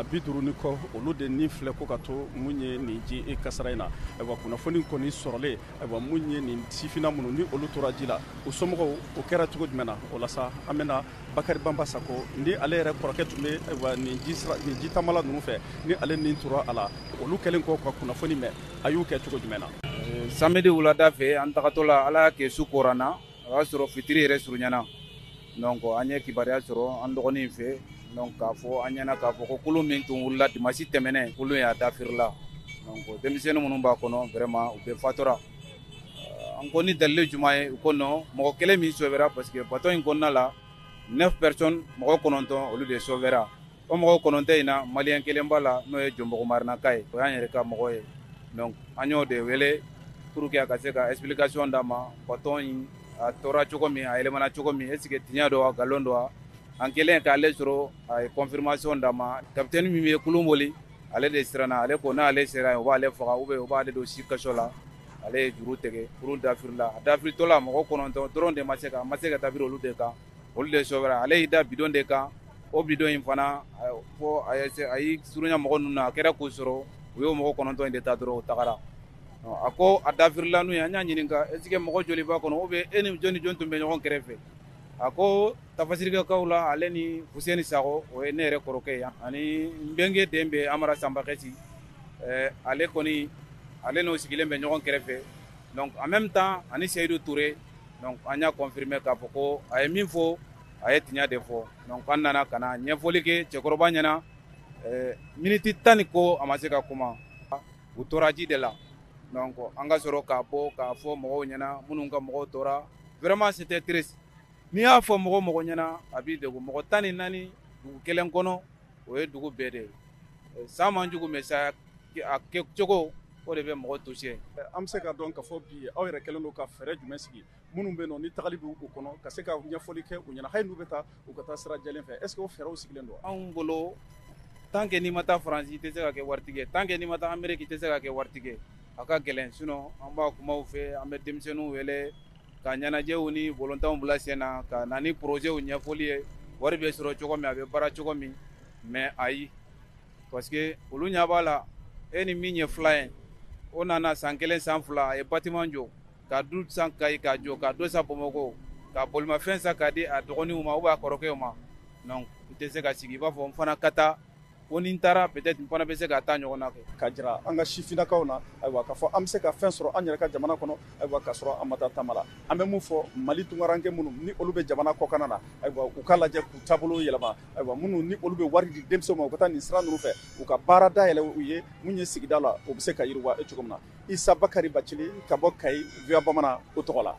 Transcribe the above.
50 ni kɔ, olu de ni filɛ ko ka to mun ye nin ji kasara in na. Ayiwa, kunnafoni kɔni sɔrɔlen, ayiwa, mun ye nin sifinna minnu ni olu tora ji la, u somɔgɔw, o kɛra cogo jumɛn na? O la sa, an bɛna Bakari Banba Sako, ni ale yɛrɛ kɔrɔkɛ tun bɛ, ayiwa, nin ji tamala ninnu fɛ, ni ale nin tora a la, olu kɛlen kɔ ka kunnafoni mɛn, a y'u kɛ cogo jumɛn na? Samedi wulada fɛ, an tagatɔ la, Ala y'a kɛ su kora na, o y'a sɔrɔ fitiri yɛrɛ surunyana. Donc an ye kibaruya sɔrɔ an dɔgɔnin fɛ, donc k'a fɔ an ɲɛna k'a fɔ ko kulun min tun wulila dimanche tɛmɛnen, kulun y'a dafirila. Donc denmisɛnnin minnu b'a kɔnɔ, vraiment, u bɛɛ fatura. An ko ni dalilu jumɛn ye? U ko non, mɔgɔ kelen min sauvera, parce que bateau in kɔnɔna la, neuf personnes, mɔgɔ 9, olu de sauvera. O mɔgɔ 9 in na, malien kelen b'a la, n'o ye Jɔnbugu Marinaka ye, o y'an yɛrɛ ka mɔgɔ ye. Donc an y'o de wele pour que a ka se ka explication d'a ma, bateau in a tora cogo min, a yɛlɛmana cogo min, est ce que tiɲɛ don wa, nkalon don wa? An kɛlen k'ale sɔrɔ, a ye confirmation d'a ma. Capitaine min ye kulun boli, ale de siranna. Ale ko n'ale sera yen, u b'ale faga ou bien u b'ale don si kaso la. Ale ye juru tigɛ, kurun dafirila. A dafiritɔ la, mɔgɔ 9 dɔrɔn de ma se ka dafiri, olu de kan, olu de sauvera. Ale y'i da bidon de kan. O bidon in fana, fo a ye a y'i surunya mɔgɔ ninnu na, a kɛra k'u sɔrɔ, u y'o mɔgɔ 9 in de ta dɔrɔn, u tagara. A ko a dafirila n'u ye. An y'a ɲininka: est ce que mɔgɔ joli b'a kɔnɔ, ou bien e ni jɔn ni jɔn tun bɛ ɲɔgɔn kɛrɛfɛ? A ko tafasirikɛkaw la, ale ni Fuseni Sakɔ, o ye ne yɛrɛ kɔrɔkɛ ye, ani n bɛnkɛ den bɛ Amara Sanbakɛsi, ale kɔni, ale n'o sigilen bɛ ɲɔgɔn kɛrɛfɛ. Donc en même temps, ani Seyidu Ture. Donc an y'a confirmer k'a fɔ ko a ye min fɔ, a ye tiɲɛ de fɔ. Donc an nana ka na ɲɛfɔli kɛ cɛkɔrɔba ɲɛna. Miniti 10 ni ko, a ma se ka kuma, u tora ji de la. Donc an ka sɔrɔ k'a bɔ k'a fɔ mɔgɔw ɲɛna minnu ka mɔgɔw tora. Vraiment, c'était triste. N'i y'a fɔ mɔgɔ mɔgɔ ɲɛna, a b'i degun. Mɔgɔ 14 dugu kelen kɔnɔ, o ye dugu bɛɛ de ye. San man jugu, mais sa a kɛ cogo, o de bɛ mɔgɔ toucher. An bɛ se ka dɔn ka fɔ bi, aw yɛrɛ kɛlen don ka fɛɛrɛ jumɛn sigi, minnu bɛ yen nɔ ni tagali b'u kɔnɔ, ka se ka ɲɛfɔli kɛ u ɲɛna, hali n'u bɛ taa, u ka taa sira jɛlen fɛ? Est ce que o fɛɛrɛw sigilen don? Anw bolo, tant que n'i ma taa Faransi, i tɛ se ka kɛ waritigi ye. Tant que n'i ma taa Amérique, i tɛ se ka kɛ waritigi ye. A ka gɛlɛn. Sinon an b'a kumaw fɛ, an bɛ denmisɛnninw wele ka ɲɛnajɛw ni volontanw bila sen na, ka na ni projet ɲɛfɔli ye, wari bɛ sɔrɔ cogo min, a bɛ baara cogo min. Mais ayi, parce que olu ɲɛ b'a la, e ni min ye fila ye, o nana san 1, san 2, a ye bâtiment jɔ, ka du san Kayi k'a jɔ, ka dɔ san Bamakɔ, ka bolimafɛn san k'a di a dɔgɔninw ma ou bien a kɔrɔkɛw ma. Donc i tɛ se ka sigi i b'a fɔ n fana ka taa ko ni n taara, peut-être n fana bɛ se ka taa ɲɔgɔn na kɛ. Ka jira an ka sifinnakaw na, ayiwa, k'a fɔ an bɛ se ka fɛn sɔrɔ an yɛrɛ ka jamana kɔnɔ, ayiwa, ka sɔrɔ an ma taa taama la. An bɛ mun fɔ Mali tunkaranke minnu ni olu bɛ jamana kɔkan na, ayiwa, u k'a lajɛ k'u taabolo yɛlɛma. Ayiwa, minnu ni olu bɛ wari di denmisɛnw ma u ka taa nin sira ninnu fɛ, u ka baara dayɛlɛ u ye mun ye sigida la, o bɛ se ka yiriwa cogo min na. Isa Bakari Bacili ka bɔ Kayi, VOA Bamanan o tɔgɔ la.